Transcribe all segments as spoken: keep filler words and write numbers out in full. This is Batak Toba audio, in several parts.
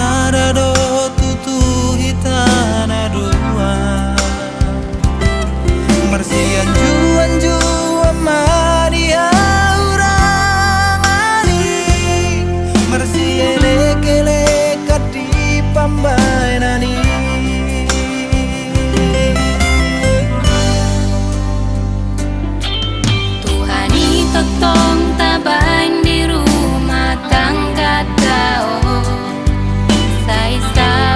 Ada do tutu hita na dua. Marsianjuanjuan ma di hahurangan i, marsielekelek di pambaenan i. Tuhan i tongtong tabaen di rumah tangganta on. Sai sa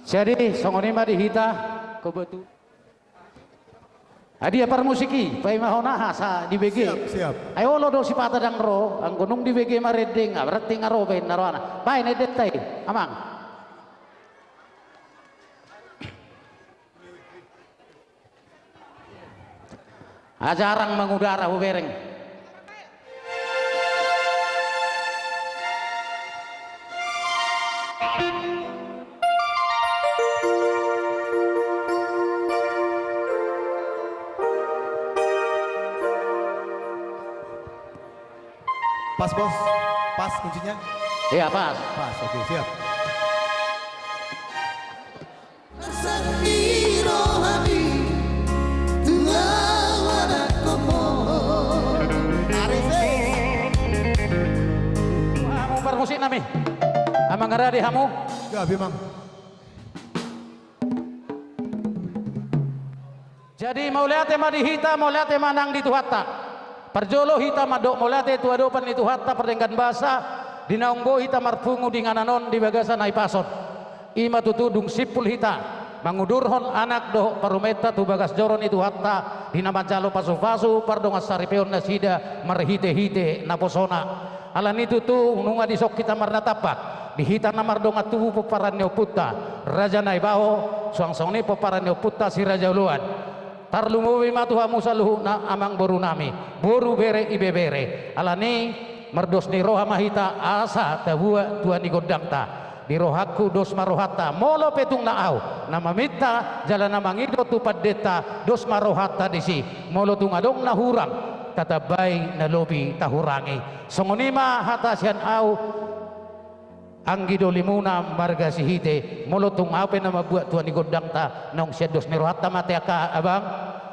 Jadi songon i ma di hita. Kebetu- Adia parmusik i, paima hona asa dibege. Siap, siap. Ai olo do sipata ndang ro, anggo nunga dibege marende, nga berarti nga ro baen na rohana. Baen endenta i, amang. Ajarang mangudara hubereng. Pas, Bos. Pas kuncinya. Iya, pas. Pas, oke, siap. Sandiro hami, tua anak komo. Hamu parmusik nami. Amang rade hamu. Ya, memang. Jadi mauliate ma di hita, mauliate ma nang di Tuhanta. Parjolo hita mandok mauliate tu adopan ni Tuhanta pardenggan basa, di naung boi hita marpungu di inganan on di bagasan ai pason. I ma tutu dung simpul hita mangudurhon anak dohot parumaenta tu bagas joro ni Tuhanta, di na manjalo pasupasu pardongan saripeon nasida marhitehite naposona. Alani tutu nunga dison hita marnatampak di hita na mardongan tubu pomparan ni ompunta Raja Naibaho, suang songon i pomparan ni ompunta Si Raja Oloan. Tarlumobi ma tu hamu saluhutna amangborunami, boru, bere, ibebere. Alani mardos ni roha ma hita asa tabuat tua ni gondangta. Di rohangku dos ma rohanta, molo pe tung na ahu na maminta jala na mangido tu pandita, dos ma rohanta disi. Molo tung adong na hurang, tatambai, na lobi tahurangi. Songon i ma hata sian ahu, anggi dolimuna marga Sihite, molo tung ahu pe na mambuat tua ni gondangta, naung sian dos ni rohanta ma ate angka abang.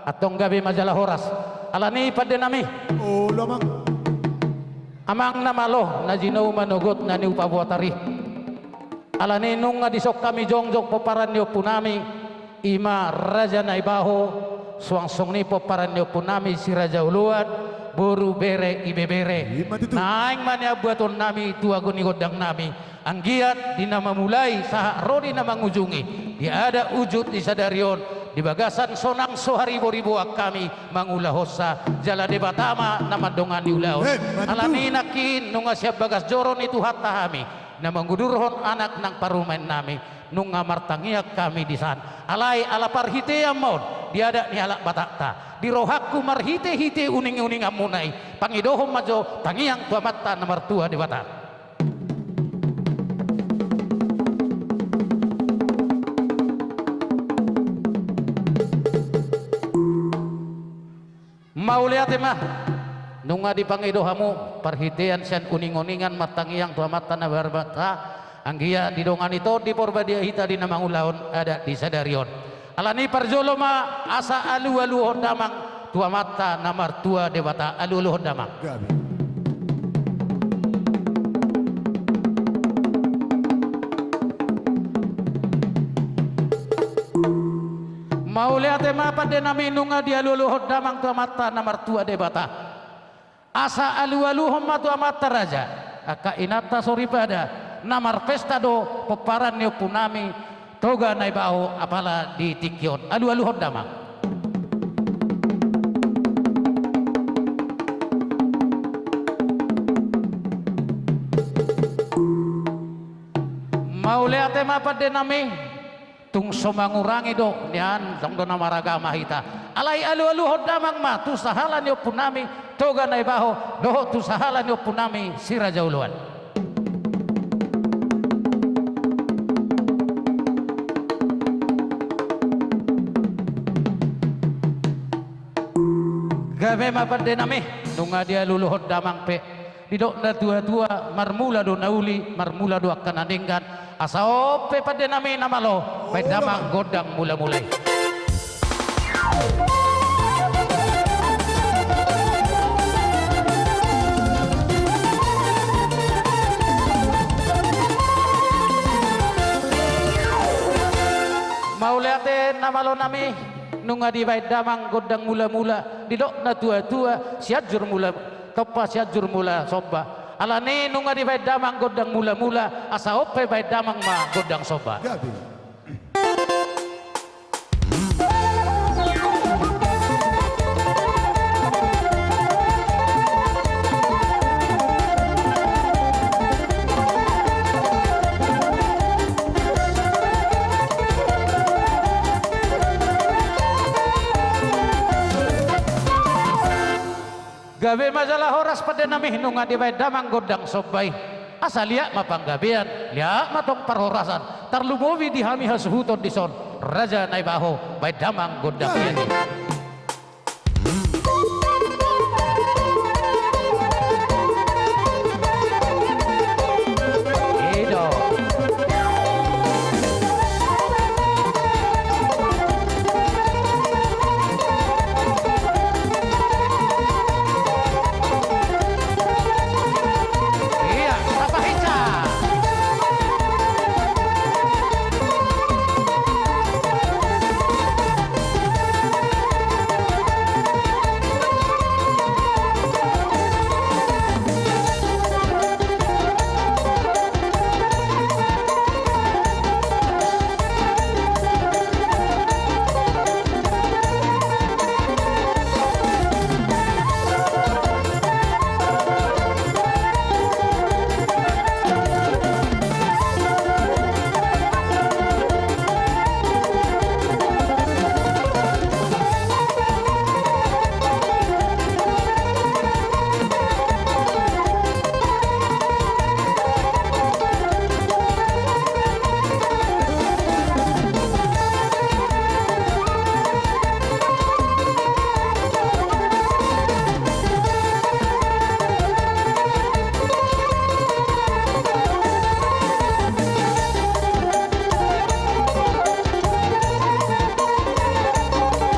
Antong gabe ma jala horas. Alani pandenami. Olo, Amang. Amang na malo, na jinou manogot na niupa buatari. Alani nunga dison hami jongjong pomparan ni ompunami, i ma Raja Naibaho, suang songon i pomparan ni ompunami Si Raja Oloan, boru, bere, ibebere. Ima tutu. Naeng ma nian buatonnami tua ni gondangnami, anggiat di na mamulai sahat ro di na mangujungi, di adat ujut di sadari on, di bagasan sonang so hariboriboan hami mangulahonsa, jala Debata ma na mandongani ulaon. Ima tutu. Alani nangkin nunga sian bagas joro ni Tuhanta hami na mangudurhon anak nang parumaennami, nunga martangiang hami disan. Alai ala parhitean ma on di adat ni halak Batakta, di rohangku marhitehite uninguninganmuna i, pangidohon ma jo tangiang tu Amanta na martua Debata. Mauliate ma. Nunga dipangido hamu parhitean sian uninguningan martangiang tu Amanta na martua Debata, anggiat didongani Tondi Porbadia hita di na mangulahon adat di sadari on. Alani parjolo ma asa alualuhon damang tu Amanta na martua Debata, alualuhon damang. Gabe. Mauliate ma pandenami, nunga dialualuhon damang tu Amanta na martua Debata. Asa alualuhon ma tu Amanta raja, angka inanta soripada, na marpesta do pomparan ni ompunami Toga Naibaho apala di tingki on. Alualuhon damang. Mauliate ma pandenami. Tung so mangurangi do nian, ndang do na maragama hita. Alai alualuhon damang ma tu sahala ni ompunami Toga Naibaho dohot tu sahala ni ompunami Si Raja Oloan. Gabe ma pandenami, nunga dialualuhon damang pe. Didok natuatua, marmula do na uli, marmula do angka na denggan. Asa on pe pandenami na malo, baen damang gondang mulamula i. Mauliate na malonami, nunga dibaen damang gondang mulamula, didok natuatua, Sianjur mula Tompa, Sianjur mula somba. Alani nunga dibaen damang gondang mulamula, asa on pe baen damang ma gondang somba. Gabe. Gabe ma jala horas pande nami nunga dibaen damang gondang somba i. Asa liat ma panggabean, liat ma tong parhorasan, tarlumobi di hami hasuhuton dison, Raja Naibaho, baen damang gondang liat i. I do. Ia, tapahinsa.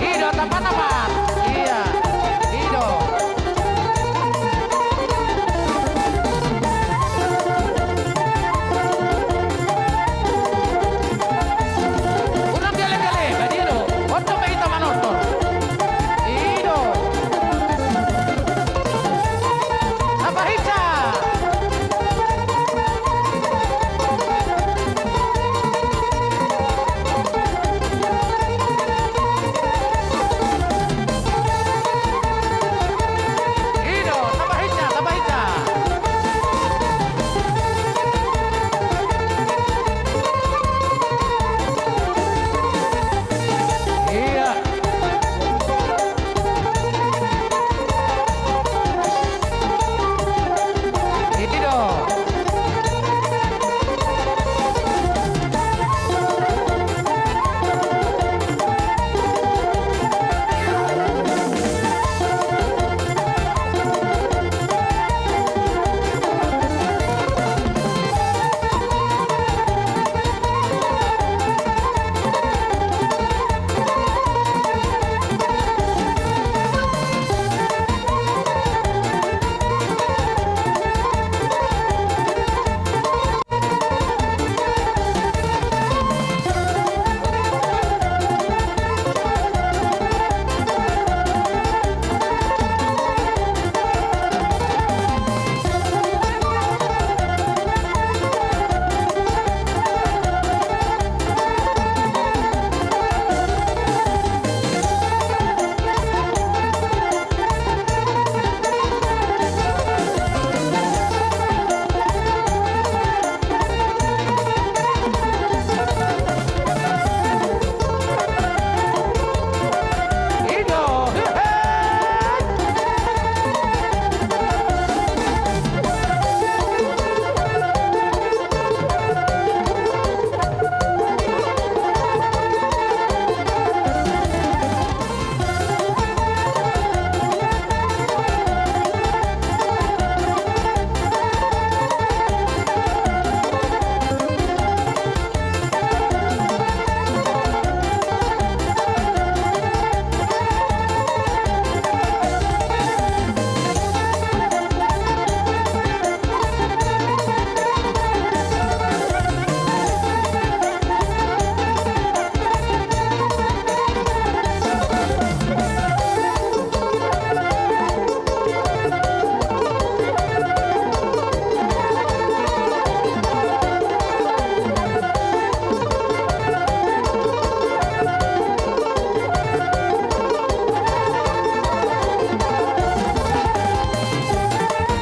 I do, tampat, tampat. Ia, i do. Unang gale-gale, badia do. Oto pe hita manortor. I do. Tapahinsa. I do, tapahinsa, tapahinsa. Ia. I do.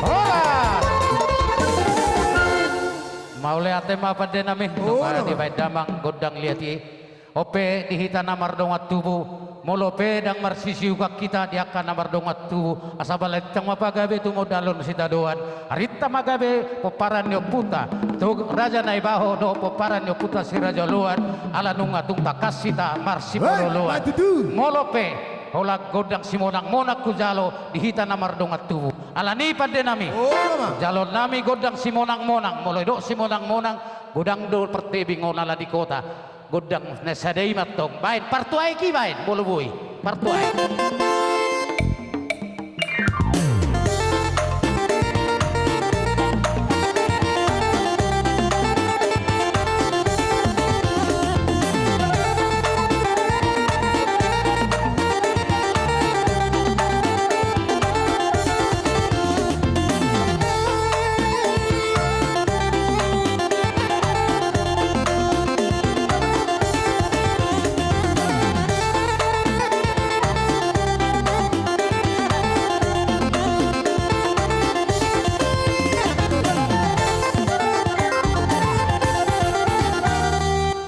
Horas! Mauliate ma pande nami, nunga dibaen damang gondang liat i. On pe di hita na mardongan tubu, Molo pe ndang marsisiukan hita di angka na mardongan tubu, asa balintang ma pagabe tumundalhon sitadoan, arinta ma gabe pomparan ni ompunta, tu Raja Naibaho dohot pomparan ni ompunta Si Raja Oloan, ala nunga tung tangkas hita marsipoloan. Molo pe holan gondang simonangmonang hujalo di hita na mardongan tubu. Alani i pande nami, jaloonnami gondang simonangmonang, molo didok simonangmonang, godang do pertebing on ala di kota. Gondang na sada i ma antong. Baen, partuaek i baen, molo boi. Partuaek.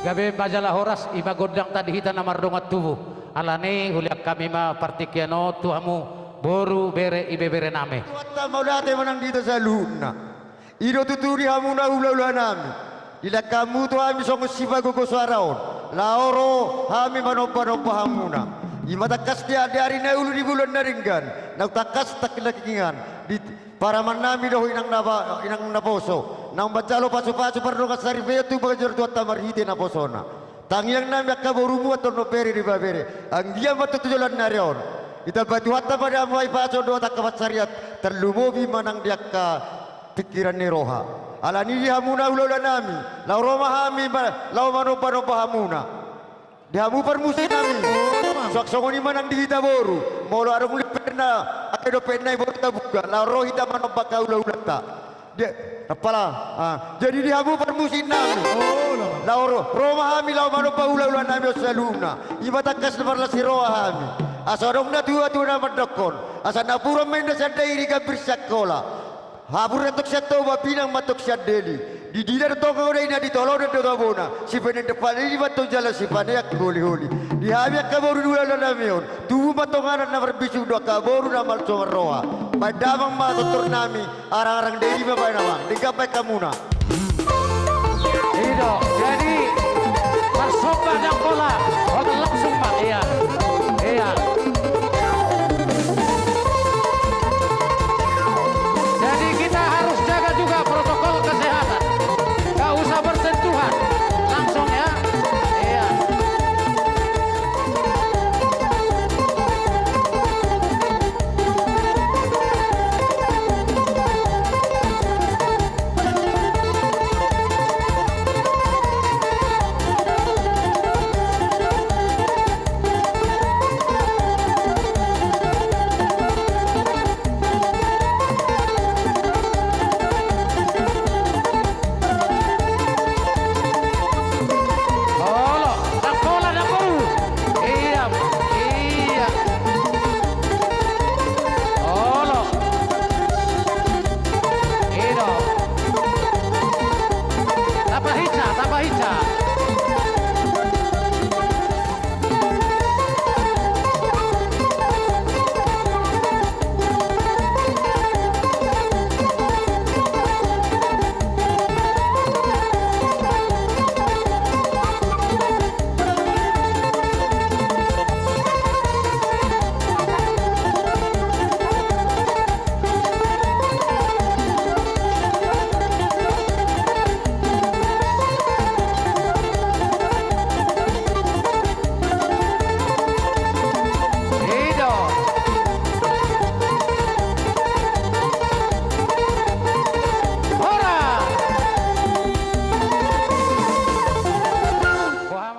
Gabe ma jala horas, i ma gondangta di hita na mardongan tubu. Alani i hulehon hami ma partingkian on tu hamu boru, bere, ibebere nami. Tuanta mauliate ma nang di hita saluhutna. I do tutu di hamu na hulahula nami. Dilehon hamu tu hami songon sipagogo soara on, laho ro hami manombanomba hamuna. I ma tangkas di ari na uli di bulan na denggan, naung tangkas tangkilangkingan di paraman nami dohot inang na ba-, inang naposo, naung manjalo pasupasu pardongan saripeon tu pangajor Tuhanta marhite naposona. Tangiang nami angka borumu, antong dohot bere, ibebere, anggiat ma tutu joloan ni ari on ditamba Tuhanta ma di hamu hahipason dohot angka pansarian, tarlumobi ma nang di angka pingkiran ni roha. Alani i di hamu na hulahula nami, laho ro ma hami ma-, laho manombanomba hamuna. Di hamu parmusik nami, suang songon i ma nang di hita boru, molo adong dompetna, angka dompetna i boru tabuka, laho ro hita manomba angka hulahulanta. Di, rap ma. Ah, jadi di hamu parmusik nami, laho ro, ro ma hami laho manomba hulahula nami on saluhutna. I ma tangkas na marlas ni roha hami. Asa adong natuatua na mandokkon, asa napuran ma inna sian Dairi, gambir sian Angkola, hapur antong sian Toba, pinang ma antong sian Deli. Di dida do tonga uda, ina di tolonan do tabona, sipanean do pala i ma antong jala sipanean holiholi. Di hami angka boru ni hulahula nami on, tubu ma antong anak na marbisuk dohot angka boru na malsomar roha. Baen damang ma tortor nami, arangarang Dairi ma baen amang, denggan baen hamuna. I do, jadi marsomba ndang pola, holan langsung ma, iya. Iya. Jadi kita harus jaga juga protokol kesehatan. Nggak usah bersentuhan. Langsung ya. Iya. Olo, ndang pola, ndang pola. Iya, iya. Olo. I do. Tapahinsa, tapahinsa. I do. Horas.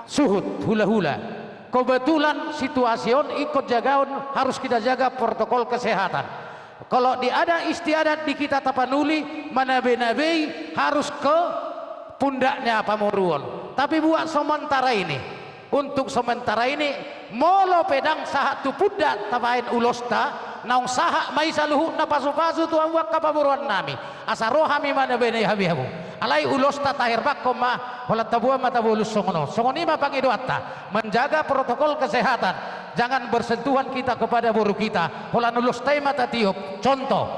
Suhut, hulahula. Kebetulan situasi on ingkon jagaon, harus kita jaga protokol kesehatan. Kalau di adat istiadat di kita Tapanuli, manabenabei harus ke pundaknya pamoruon. Tapi buat sementara ini, untuk sementara ini, molo pe ndang sahat tu pundak tabaen ulosta, naung sahat ma i saluhutna pasupasu tu hamu angka pamoruon nami. Asa ro hami manabenabei hamu. Alai ulosta taherbangkon ma, holan taboan ma tabolus songon on. Songon i ma pangidoanta, menjaga protokol kesehatan. Jangan bersentuhan kita kepada boru kita, holan ulos ta i ma tatiop. Contoh.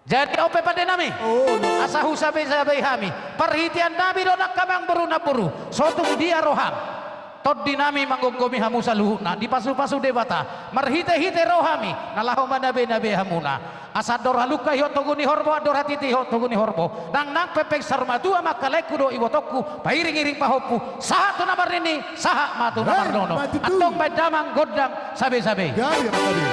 Jadi on pe pande nami. Oh, no. Asa husabe-sabei hami. Parhitean nami do nang hamu amang boru namboru. So tung dia roham. Tondi nami manggomgomi hamu saluhutna. Dipasupasu Debata. Marhite-hite rohami. Na laho manabe-nabe hamuna. Asa andor halungka ihot togu ni horbo, andor hatiti ihot togu ni horbo. Nang nang pepeng saur matua ma angka laengku dohot ibotongku, pairing-iring pahompu, sahat tu na marnini, sahat ma tu na marnono. Antong baen damang gondang sabe-sabe. Gabe ma gabe.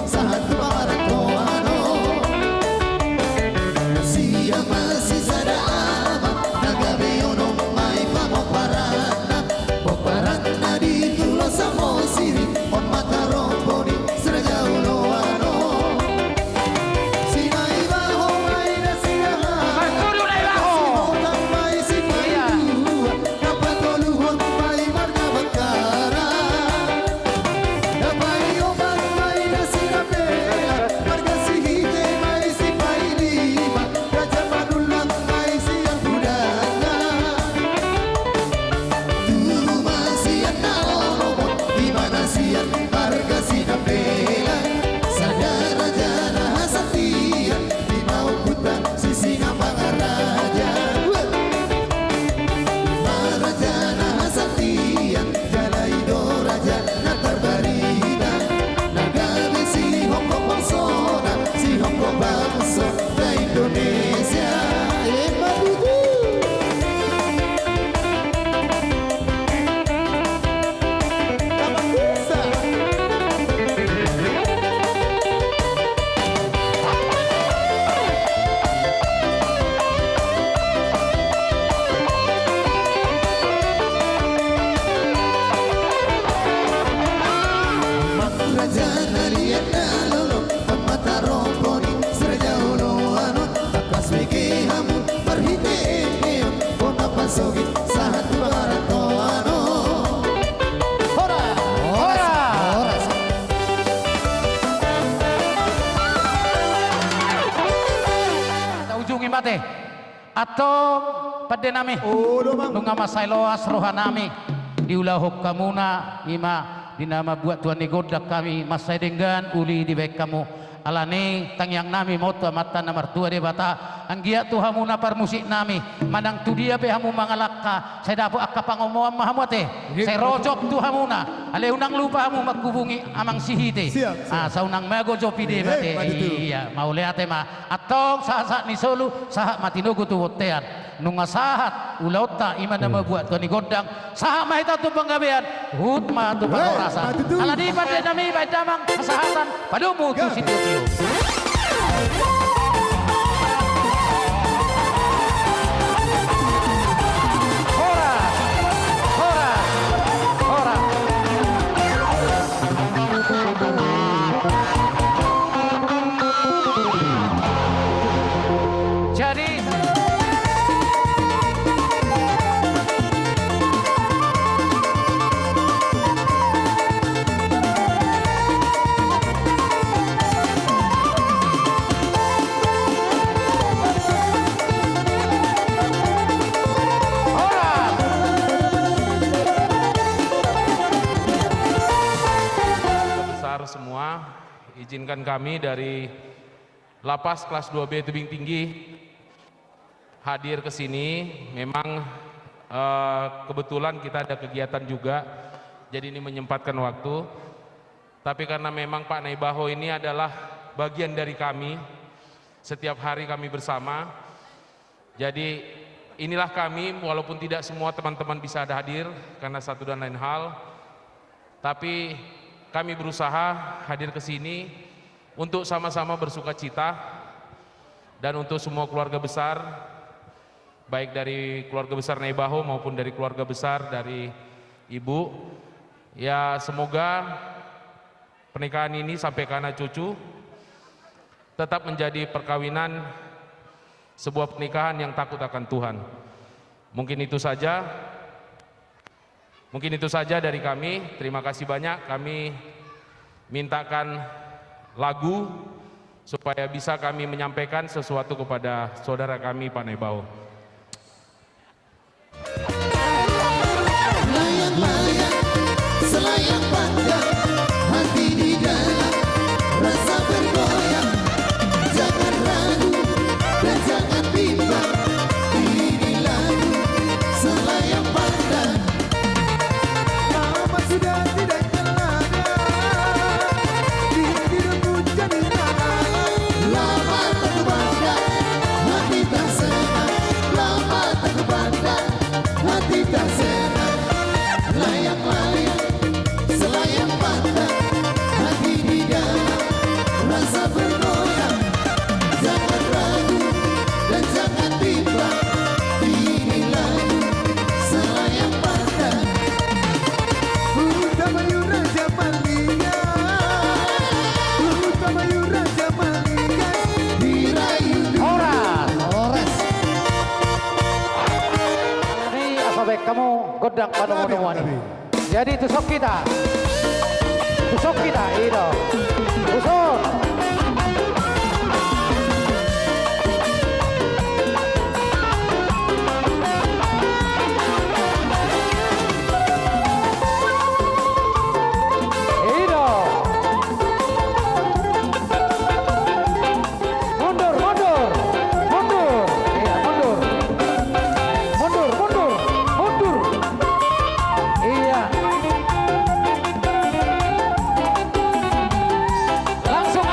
Sahat tu pamarangkoan on. Sian masisada ama na gabe onom ma i pamomparanna. Pomparanna di Tulang Samosir i, on ma tarombo ni si Raja Oloan on. Si Naibaho ma i na siahaan. Manturu Naibaho. Si Hotang ma i si Paidua. Na patoluhon ma i marga Bakkara. Na paopat ma i na Sinambela. Marga Sihite ma i si Pailima. Raja Manullang ma i sian Budanga. Tubu ma sian na onom on, i ma na sian marga Sinambela. Sada raja na hasantian, i ma ompunta si Singamangaraja. Weh! I ma raja na hasantian, jala i do raja na tarbarita. Na gabe sihongkop bangsona, sihongkop bangso na Indonesia. Emma tutu. Raja na liat na lolo, on ma tarombo ni si Raja Oloan on. Tangkas bege hamu marhite ende on, bona pasogit sahat tu pamarangkoan on. Horas, horas, horas. Taujungi ma ate. Antong pande nami. Nunga mansai loas roha nami diulahon hamuna, i ma di na mambuat tua ni gondang hami, mansai denggan uli dibaen hamu. Alani tangiang nami ma on tu Amanta na martua Debata, anggiat tu hamuna parmusik nami, manang tu dia pe hamu mangalangka, sai dapot angka pangomoan ma hamu ate. Sai rojop tu hamuna, alai unang lupa hamu manghubungi amang Sihite. Siap, siap. Asa unang mago jo pidema ate. Iya, mauliate ma. Antong sahat-sahat ni solu, sahat ma tinogu tu bontean. Nunga sahat ulaonta, i ma na mambuat tua ni gondang, sahat ma hita tu panggabean, huhut ma tu parhorasan. Alani pande nami, baen damang hasahatan, padomu tu sitio-tio. Horas, horas, horas. Jadi, Besar semua, izinkan kami dari Lapas kelas dua B Tebing Tinggi hadir ke sini. Memang, eh, kebetulan kita ada kegiatan juga, jadi ini menyempatkan waktu. Tapi karena memang Pak Naibaho ini adalah bagian dari kami, setiap hari kami bersama. Jadi, inilah kami, walaupun tidak semua teman-teman bisa ada hadir karena satu dan lain hal, tapi kami berusaha hadir ke sini untuk sama-sama bersukacita dan untuk semua keluarga besar baik dari keluarga besar Naibaho maupun dari keluarga besar dari ibu. Ya, semoga pernikahan ini sampai ke anak cucu tetap menjadi perkawinan, sebuah pernikahan yang takut akan Tuhan. Mungkin itu saja. Mungkin itu saja dari kami. Terima kasih banyak. Kami mintakan lagu supaya bisa kami menyampaikan sesuatu kepada saudara kami, Pak Naibaho. Layang-layang, selayang pandang, hati di dalam rasa bergoyang. Jangan ragu dan jangan bimbang, ini lagu selayang pandang. Lama sudah tidak nyelana, di hidupku jadi malam. Lama tak kupandang, hati tak senang. Lama tak kupandang, hati tak senang. Layang-layang, selayang pandang, hati di dalam rasa bergoyang. Jangan ragu dan jangan bimbang, ini lagu selayang pandang. Huta Bayu Raja Maliga, Huta Bayu Raja Maliga, dirayu. Horas, horas. Alani asa baen hamu gondang panomu-nomuan i. Jadi tuson hita. Tuson hita, i do. Tuson. I do. Mundur, mundur, mundur. Iya, mundur. Mundur, mundur, mundur. Iya. Langsung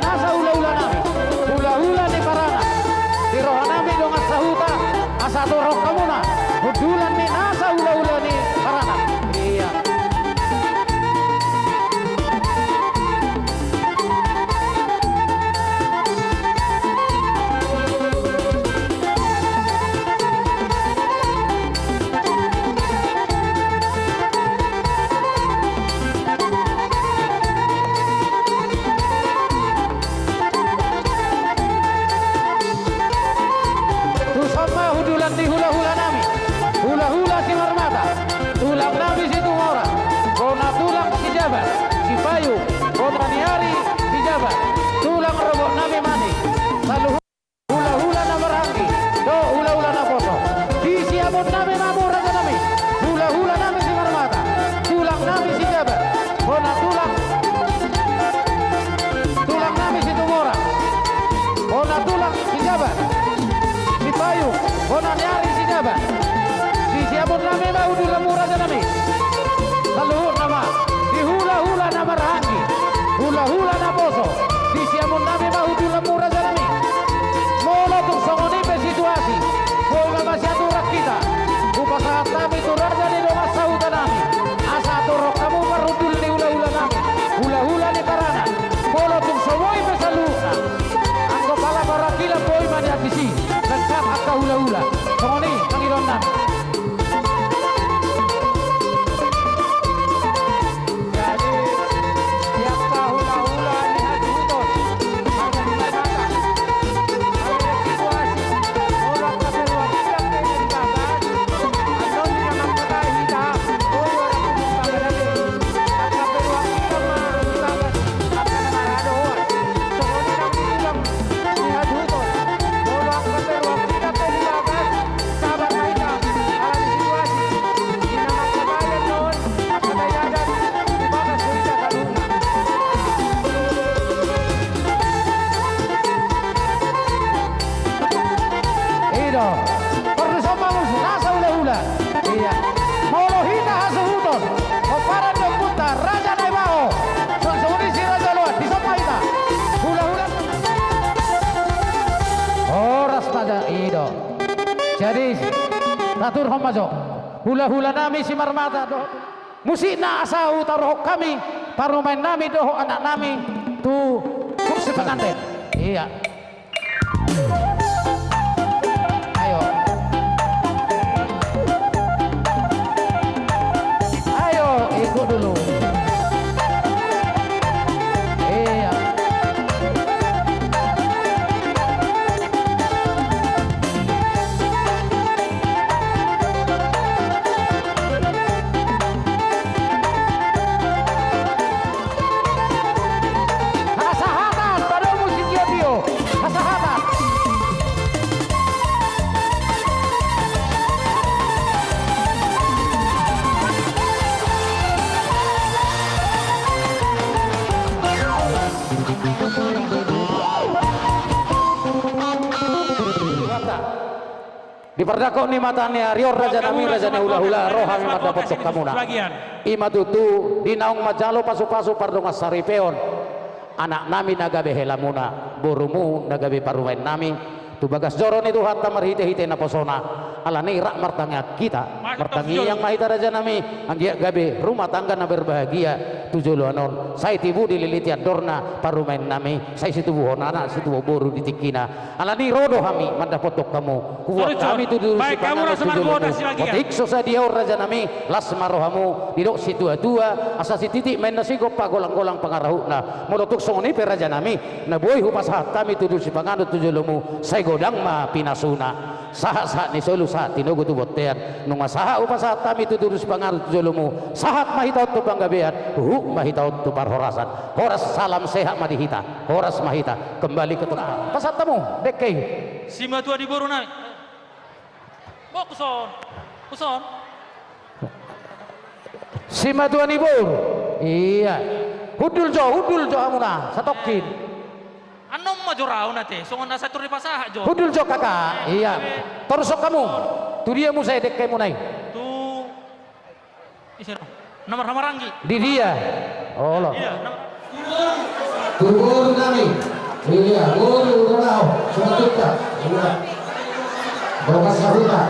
nasa hulahula nami, hulahula ni paranak. Di roha nami dongan sahuta, asa torop hamuna, hundulan ni nasa hulahula ni paranak. Ia. Tuson ma hundulan ni hulahula nami, hulahula Simarmata, tulang nami Situmorang, bona tulang Sijabat, Sipayung, bona ni ari Sijabat, tulang rorobot nami Manik, saluhut hulahula na marhahaanggi dohot hulahula naposo. Di siamun nami ma hamu raja nami, hulahula nami Simarmata, tulang nami Sijabat, bona tulang, tulang nami Situmorang, bona tulang Sijabat, Sipayung, bona ni ari Sijabat. Di siamun nami ma hundulanmu raja nami, saluhutna ma. Di hulahula na marhahaanggi, hulahula naposo, di siamun nami ma hundulanmu raja nami. Molo tung songon i pe situasi, boi ma masiaturan hita. Hupasahat hami tu raja ni dongan sahuta nami, asa torop hamu parhundul ni hulahula nami, hulahula ni paranak. Molo tung so boi pe saluhutna, anggo pala parangkilan boi ma nian disi, lengkap angka hulahula. Songon i pangidoan nami. Jadi, di angka hulahula ni hasuhuton, marga Simarmata, molo situasi, molo angka perwakilan pe di bagas, annon di na mangkatai hita, boi wara pudung bagas ate. Angka perwakilan ma di bagas, angka na marhadohoan. Songon i nang di tulang ni hasuhuton, molo angka perwakilan pe di bagas, sabar ma hita, ala ni situasi. Di na mangkatai annon, mangkatai adat, di bagas do hita saluhutna. I do. Partuson ma muse nasa hulahula. Ia. Molo hita hasuhuton, pomparan ni ompunta Raja Naibaho, songon i si Raja Oloan, dison ma hita. Hulahula. Horas ma da, i do. Jadi, taturhon ma jo. Hulahula nami Simarmata dohot musikna asa hutaruhon hami parumaen nami dohot anak nami tu kursi pengantin. Ia. Ayo. Ayo, ikut dulu. Ia. Hasahatan, padomu sitiotio. Hasahatan. Di pardangkok ni mata ni ari on, raja nami, raja ni hulahula, ro hami mandapothon hamuna. I ma tutu, di naung manjalo pasupasu pardongan saripeon, anak nami na gabe helamuna, borumu na gabe parumaen nami, tu bagas joro ni Tuhanta marhitehite naposona, alani i rap martangiang hita. Martangiang ma hita raja nami, anggiat gabe rumah tangga na berbahagia tu joloan on, sai tibu dililiti andorna parumaen nami, sai situbuhon anak situbuhon boru di tingkina. Alani i ro do hami mandapothon hamu. Hubuat hami tudutudu sipanganon tu jolomu. Otik so sadia on raja nami, las ma rohamu, didok situatua, asa sititik ma inna sigompa, golanggolang pangarahutna. Molo tung songon i pe raja nami, na boi hupasahat hami tudutudu sipanganon tu jolomu, sai godang ma pinasuna. Sahatsahat ni solu sahat tinogu tu bontean. Nunga sahat hupasahat hami tudutudu sipanganon tu jolomu, sahat ma hita on tu panggabean, huhut ma hita on tu parhorasan. Horas, salam sehat ma di hita. Horas ma hita. Kembali ke tempat. Pasahat hamu dengke i. Simatua ni boru nami. Bo, tuson. Tuson. Simatua ni boru. Ia. Hundul jo, hundul jo hamuna satongkin. Annon ma jo raun ate, songon na sahat tor dipasahat jo. Hundul jo kakak. Ia. Torushon hamu. Tu dia muse dengkemuna i? Tu Ise do? Na marhahamaranggi. Di dia? Olo. Ia, na mar- Tu boru nami. Iya, boru, dongan, sahuta. Iya. Dongan sahuta.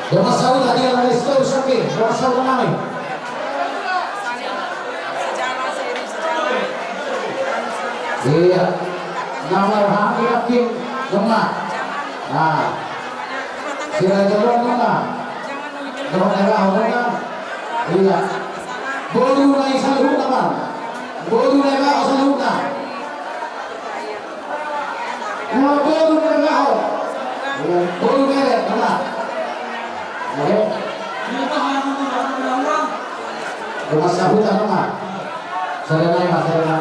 Dongan sahuta, dia lagi setor sake, dongan sahuta nami. Iya. Nama rohani yakin, dongan. Nah. Sira jolo, dongan. Dongan, dongan. Iya. Boru nai saluhutna, Bang. Boru nai, Bang, saluhutna. Boru nai, Bang. Boru bere, Bang. Oke. Rumah sahutan, Bang. Saudara, Bang, saudara.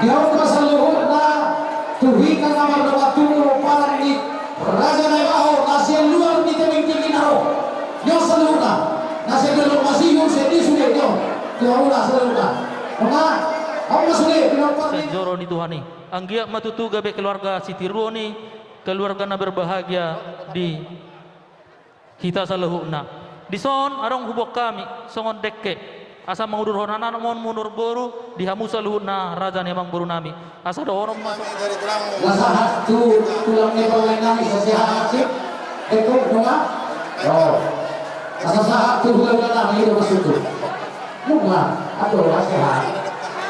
Di hamu saluhutna, tu hita na mardongan tubu, pomparan ni Raja Naibaho, na sian luar ni tebing tinggi na ro. Nyo saluhutna, na sian dolok masihur, sian di sude, nyo. Nyo, nyo saluhutna. Nona, au ma sude, pinompar ni. Sian joro ni Tuhan i. Anggiat ma tutu gabe keluarga sitiruon i, keluarga na berbahagia di hita saluhutna. Dison, adong huboan hami, songon dengke. Asa mangudurhon anakmon manang boru, di hamu saluhutna raja ni amangboru nami. Asa dohonon ma. Asa sahat tu tulang ni pamain nami, asa sahat tu. Eko, nunga? Oh. Asa sahat tu hulahula nami, i do maksudhu. Nunga, atau asa sahat.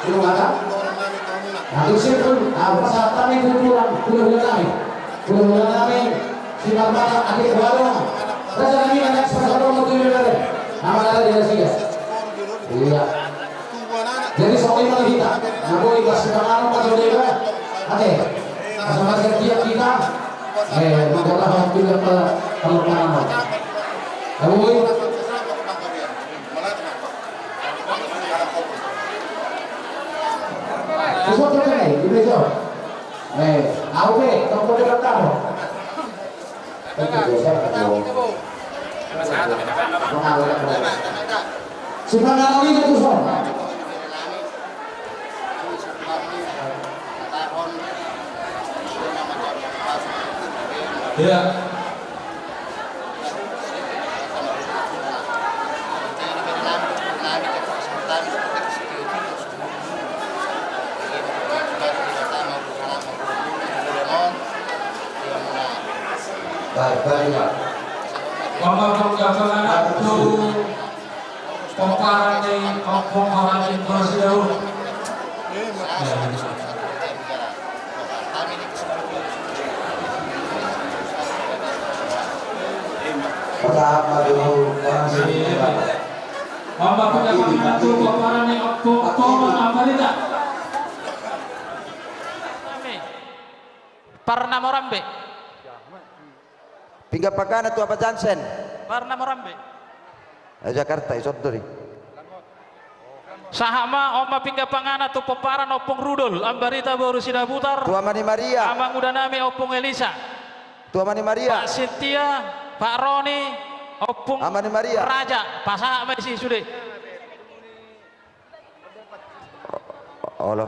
Nunga, kan? Nah, tu simpul, nah, pasahat hami tu tulang, hulahula nami. Hulahula nami. Simarmata ate kuadong. Raja nami na naeng sipasahaton ma tu ibebere. Nama ada di Asia. Iya. Jadi songon i ma hita. Na boi, pas sipanganon ma tu ibebere. Ate. Asa margantian hita. Eh, mangkorahon tu ibebere. Kalau panganon. Na boi. Kusok tu tengah, di meja. Eh, au be, tong kode bertaruh. Sipanganon i tu son. Iya. Baik, baik, Pak. Bapak Kapolda, Pak Kapolda. Pomparan ni Ompung Horas Sitorus. Pasahat ma tu Horas. Ompung, pinggan panganan tu pomparan ni Ompung Tomon Ambarita. Parna Morambe. Pinggan panganan tu Apa Jansen. Parna Morambe. Eh, Jakarta, i son do i. Sahat ma, on ma pinggan panganan tu pomparan Ompung Rudol Ambarita boru Sidabutar. Tu Ama ni Maria. Amanguda nami Ompung Elisa. Tu Ama ni Maria. Pak Sintia, Pak Roni, Ompung Ama ni Maria. Raja, pasahat ma disi sude. Olo.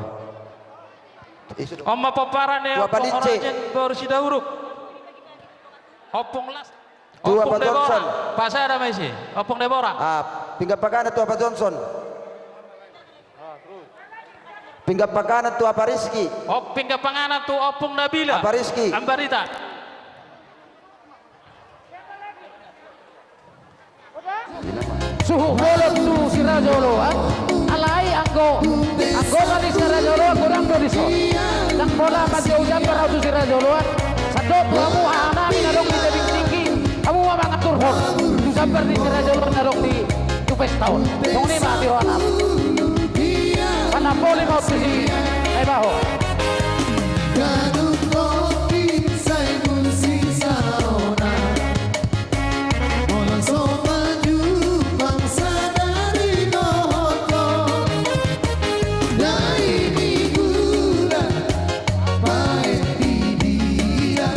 On ma pomparan ni Ompung Horas boru Sidauruk. Ompung Las. Ompung Debora. Pasada ma disi. Ompung Debora. Ah, pinggan panganan tu Apa Johnson. Pinggan panganan tu Apa Rizky. Oh, pinggan panganan tu Ompung Nabila. Apa Rizky. Ambarita. Suhut bolon tu si Raja Oloan. Alai anggo, anggo na di si Raja Oloan godang do dison. Ndang pola manjou jambar au tu si Raja Oloan. Sandok tu hamu haha nami na adong di tebing tinggi. Hamu ma mangaturhon tu jambar ni si Raja Oloan na adong di tu pesta on. Songon i ma di roha nami. Panamboli ma on tu si Naibaho. Ganup kopi sai musik saona. Molo so maju bangsa dari dohot. Dai ni gula paet di dia.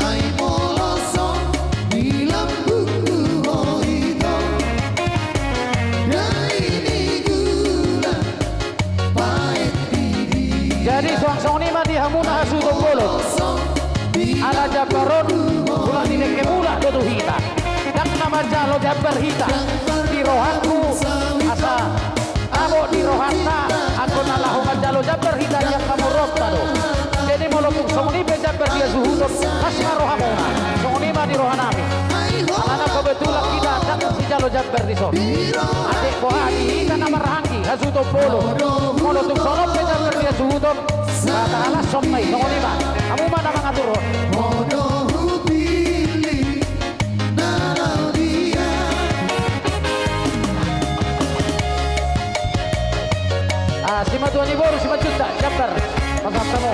Ai molo so di lambungku ho ito. Dai ni gula. Jadi songon i ma di hamu na hasuhuton bolon. Ala jambar on, mulak ni dengke mulak do tu hita. Ndang na manjalo jambar hita. Di rohangku asa, abo di rohanami. Alana kebetulan hita ndang sijalo jambar dison. Atik boha di hita na marhahaanggi hasuhuton bolon. Molo tung songon on pe jambar di hasuhuton, ba tahalashon ma i, songon i ma. Hamu ma na mangaturhon. Ah, simatua ni boru, simanjunta, jambar. Pasahat hamu.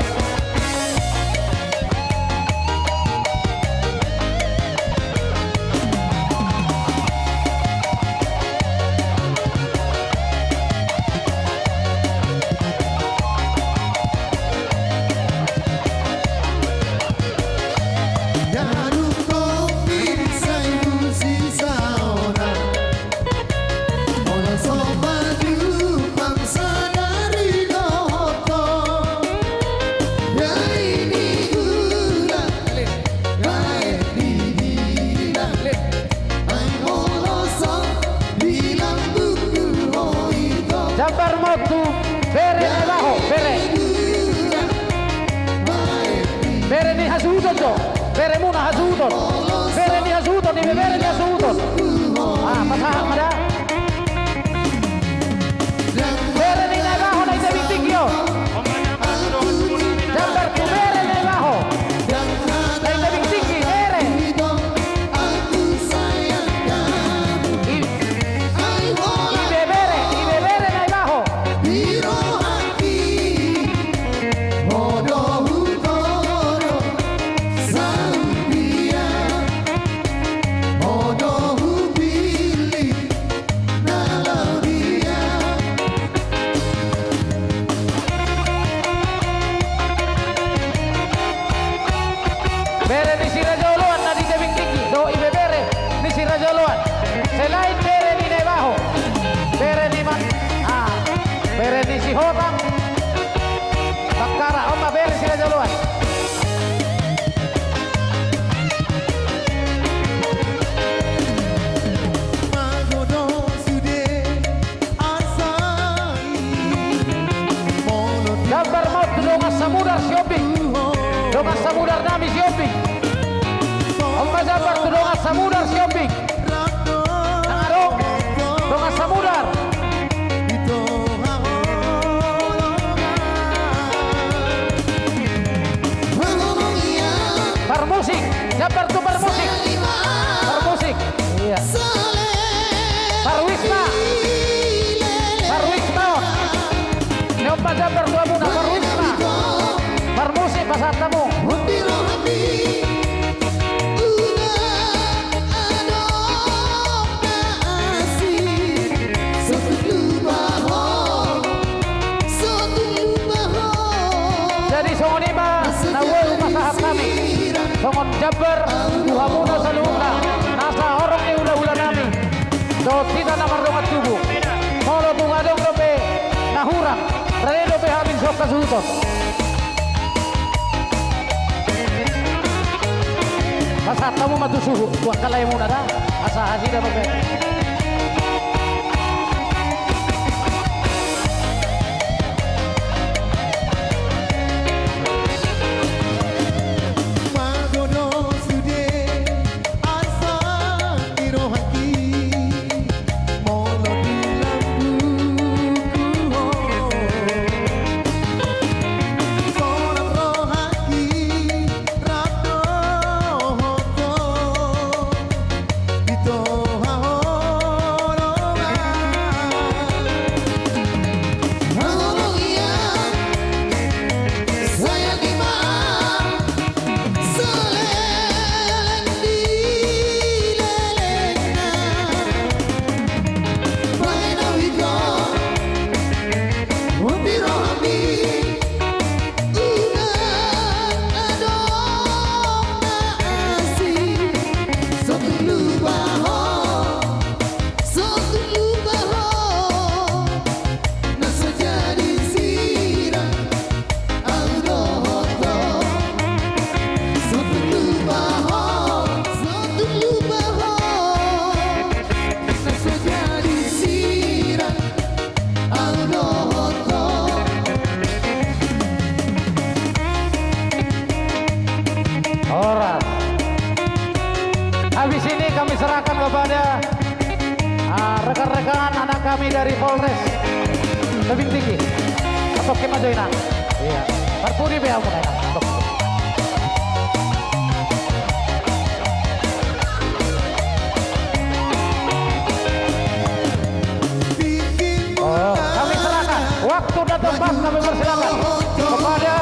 Jambar ma on tu bere Naibaho, bere. Bere ni hasuhuton jo. Beremuna hasuhuton. Bere ni hasuhuton, ibebere ni hasuhuton. Ah, pasahat ma da. Bere ni Naibaho na di tebing tinggi on. Jambar tu bere Naibaho. Na di tebing tinggi, bere. I-, ibebere, ibebere Naibaho. Bere ni si Raja Oloan na di tebing tinggi, dohot ibebere ni si Raja Oloan. Selain bere ni Naibaho, bere ni ma-, ah, bere ni Sihotang, Bakkara, on ma bere si Raja Oloan. Jambar ma on tu dongan samudar Sihombing. Dongan samudar nami Sihombing. On ma jambar tu dongan samudar Sihombing. Nang adong dongan samudar. Parmusik, jambar tu parmusik. Parmusik. Iya. Parwisma. Parwisma. Ni on ma jambar tu hamuna, parwisma. Parmusik, pasahat hamu. Jadi songon i ma na boi hupasahat hami songon jambar tu hamuna saluhutna na sahorong ni hulahula nami dohot hita na mardongan tubu. Molo tung adong dope na hurang, rade dope hami songon hasuhuton. Pasahat hamu ma tu suhut, tu angka laemuna da, asa hasida dope. Dari Polres Tebing Tinggi. Atau kena joina. Iya. Parpudi be amu na. Oh, kami serahkan waktu dan tempat, kami persilakan kepada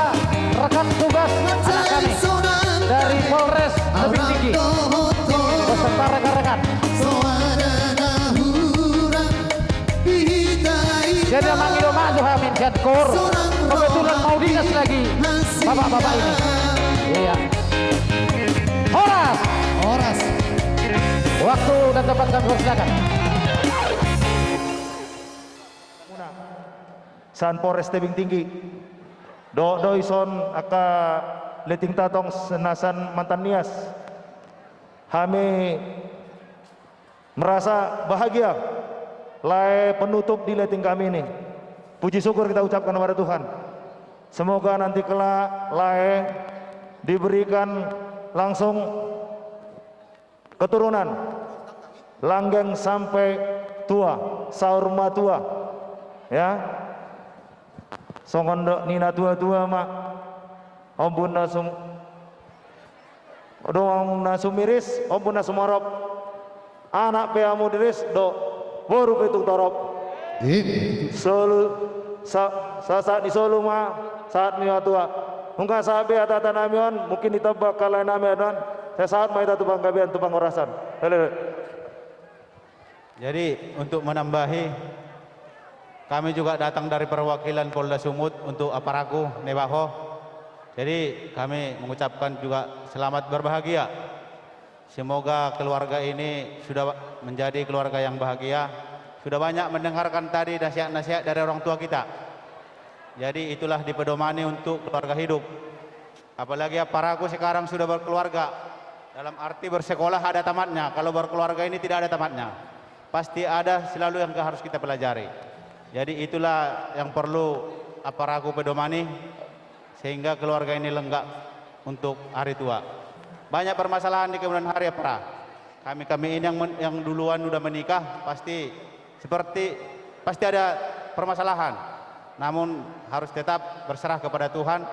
rekan tugas anak kami dari Polres Tebing Tinggi beserta rekan-rekan. Jadi mangido maaf jo hami sian KOR. Kebetulan mau dinas lagi bapak-bapak ini. Iya. Horas. Horas. Waktu dan tempat kami persilakan. Sian Polres Tebing Tinggi. Dohot do ison angka letting ta tong na sian Mantan Nias. Hami merasa bahagia. Lae penutup di letting kami ini. Puji syukur kita ucapkan kepada Tuhan. Semoga nanti kelak lae diberikan langsung keturunan langgeng sampai tua, saur matua. Ya. Songon dok ni na tua-tua ma. Ombun na sum-, dong na sumiris, ombun na sumorop. Anak pe hamu diris do, boru pe tung torop. Solu, sa-, sa-, sahat ni solu ma sahat ni matua. Nunga sahat be hata-hata nami on, mungkin ditamba angka lae nami on. Sai sahat ma hita tu panggabean, tu panghorasan. Hele. Jadi, untuk menambahi, kami juga datang dari perwakilan Polda Sumut untuk Aparaku Nebaho. Jadi, kami mengucapkan juga selamat berbahagia. Semoga keluarga ini sudah menjadi keluarga yang bahagia, sudah banyak mendengarkan tadi nasihat-nasihat dari orang tua kita. Jadi, itulah dipedomani untuk keluarga hidup. Apalagi Aparaku sekarang sudah berkeluarga. Dalam arti bersekolah ada tamatnya, kalau berkeluarga ini tidak ada tamatnya. Pasti ada selalu yang harus kita pelajari. Jadi itulah yang perlu Aparaku pedomani, sehingga keluarga ini lenggak untuk hari tua. Banyak permasalahan di kemudian hari, Apara. Kami-kami ini yang men-, yang duluan udah menikah, pasti seperti, pasti ada permasalahan. Namun harus tetap berserah kepada Tuhan.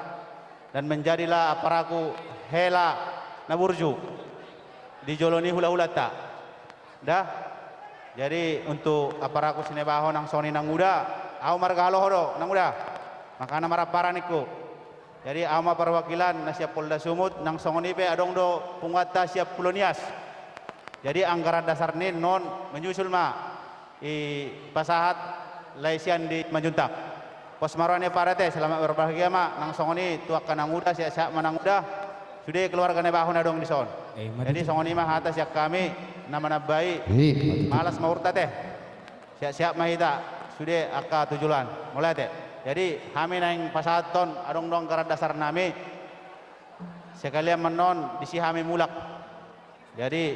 Dan menjadilah Aparaku hela na burju di jolo ni hula-hulanta. Dah. Jadi untuk Aparaku si Nebaho nang songon i, Nang Uda, au marga Haloho do, Nang Uda. Makana marampara ningku. Jadi au ma perwakilan na sian Polda Sumut, nang songon i pe adong do punguanta sian Pulo Nias. Jadi anggaran dasar ni on menyusul ma i pasahat lae sian di Manjuntak. Pos ma roha ni, Apara, ate, selamat berbahagia ma, nang songon i tu angka Nang Uda, sehat-sehat ma Nang Uda, sude keluarga Nebaho na adong dison. Eh, mari. Jadi songon i ma hata sian hami na manambai. Eh, mari. Malas ma uhurta, ate. Sehat-sehat ma hita sude angka tu joloan. Mauliate. Jadi hami naeng pasahathon, adong do anggaran dasar nami. Sekalian ma on disi hami mulak. Jadi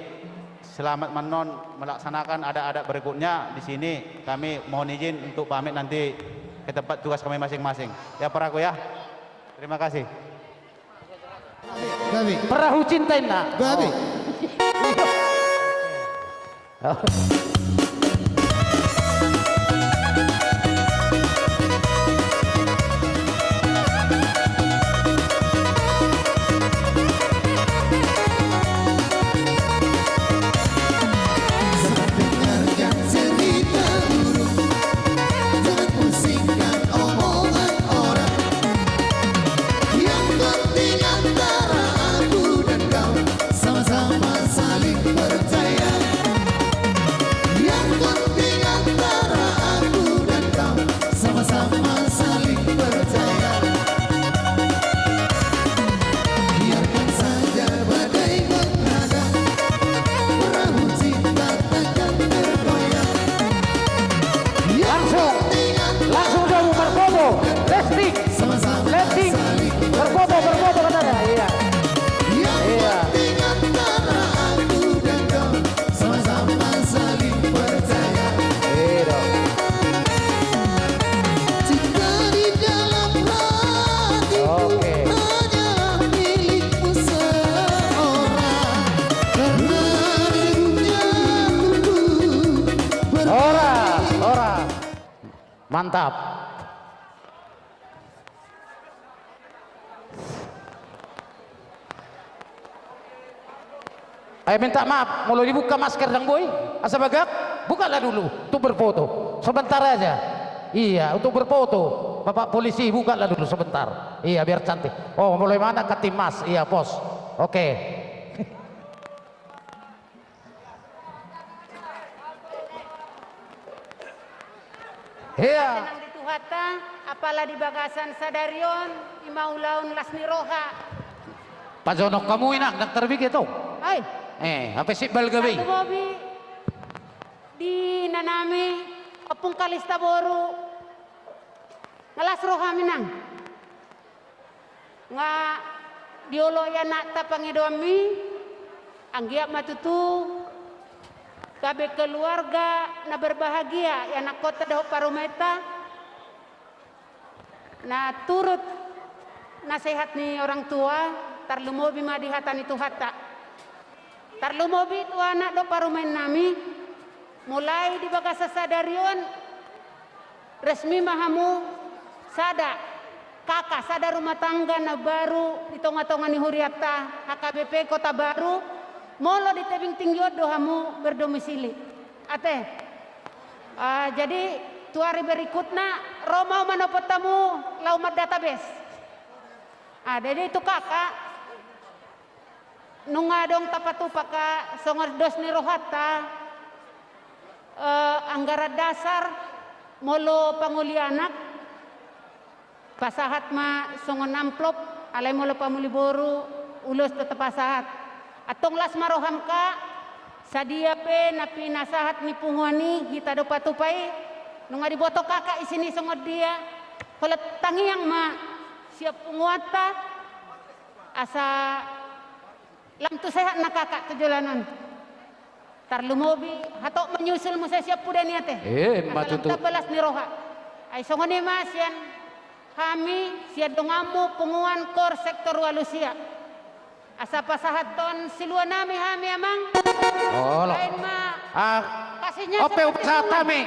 selamat ma on melaksanakan adat-adat berikutnya. Di sini kami mohon izin untuk pamit nanti ke tempat tugas kami masing-masing. Ya, Aparaku ya. Terima kasih. Gabe. Perahu cinta inna. Gabe. Oh. Sama-sama saling percaya. Yang Mantap. Eh, minta maaf, molo dibuka masker dang boi, asa bagak, bukalah dulu, untuk berfoto. Sebentar aja. Iya, untuk berfoto. Bapak polisi, bukalah dulu sebentar. Iya, biar cantik. Oh, mulai mana ke tim mas? Iya, pos. Oke. Ia. Senang di Tuhanta, apala di bagasan sadari on, ima ulaon las ni roha. Pajonok hamu inang, dang tarbege tong. Ai. Eh, hape sip balga be i. Tarlumobi di inanami, Ompung Kalista boru. Nga las rohami inang. Nga dioloi anakta pangidoanmi, anggiat ma tutu gabe keluarga na berbahagia, ianakhonta dohot parumaenta, na turut nasehat ni orang tua, tarlumobi ma di hata ni Tuhanta. Tarlumobi tu anak dohot parumaennami, mulai di bagasan sadari on, resmi ma hamu sada K K, sada rumah tangga na baru di tonga-tonga ni hurianta, H K B P Kota Baru, molo di tebing tinggi on do hamu berdomisili. Ate. Ah, jadi tu ari berikutna, ro ma au manopot hamu laho mandatabase. Ah, jadi itu K K. Nunga adong tapatupa, Kak, songon dos ni rohanta, eh, anggaran dasar molo pangoli anak, pasahat ma songon amplop, alai molo pangoli boru, ulos do tapasahat. Antong las ma roham, Kak, sadia pe na pinasahat ni punguan i, hita do patupa i, nunga diboto Kakak isi ni songon dia, holan tangiang ma sian punguanta, asa lam tu sehat na Kakak tu joloan on. Tarlumobi, hatop menyusul muse sian puda ni ate. Eh, asa lam tamba las ni roha. Ai songon i ma sian hami, sian donganmu, punguan, kor, sektor ualu sia. Asa pasahathon siluanami hami amang. Olo. Lain ma. Ah, kasihnya ope seperti upasahat sungai. Hami.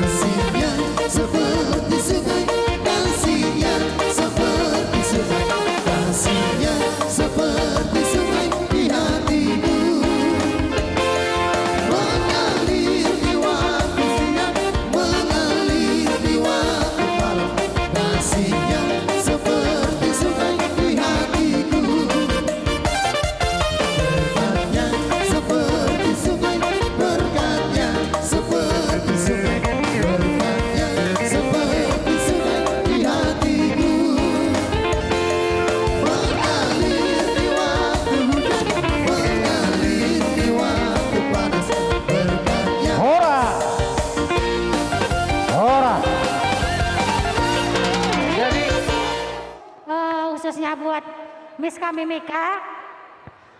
Kasihnya seperti sungai, kasihnya seperti sungai, kasihnya seperti sungai di hatiku. Mengalir di waktu siang, mengalir di waktu malam, kasihnya seperti sungai di hatiku. Berkatnya seperti sungai, berkatnya seperti sungai, berkatnya seperti sungai di hatiku. Mengalir di waktu hujan, mengalir di waktu panas, berkatnya. Horas. Horas. Jadi, eh, khususnya buat Miss kami Mika,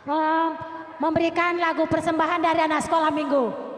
mem-, memberikan lagu persembahan dari anak sekolah minggu.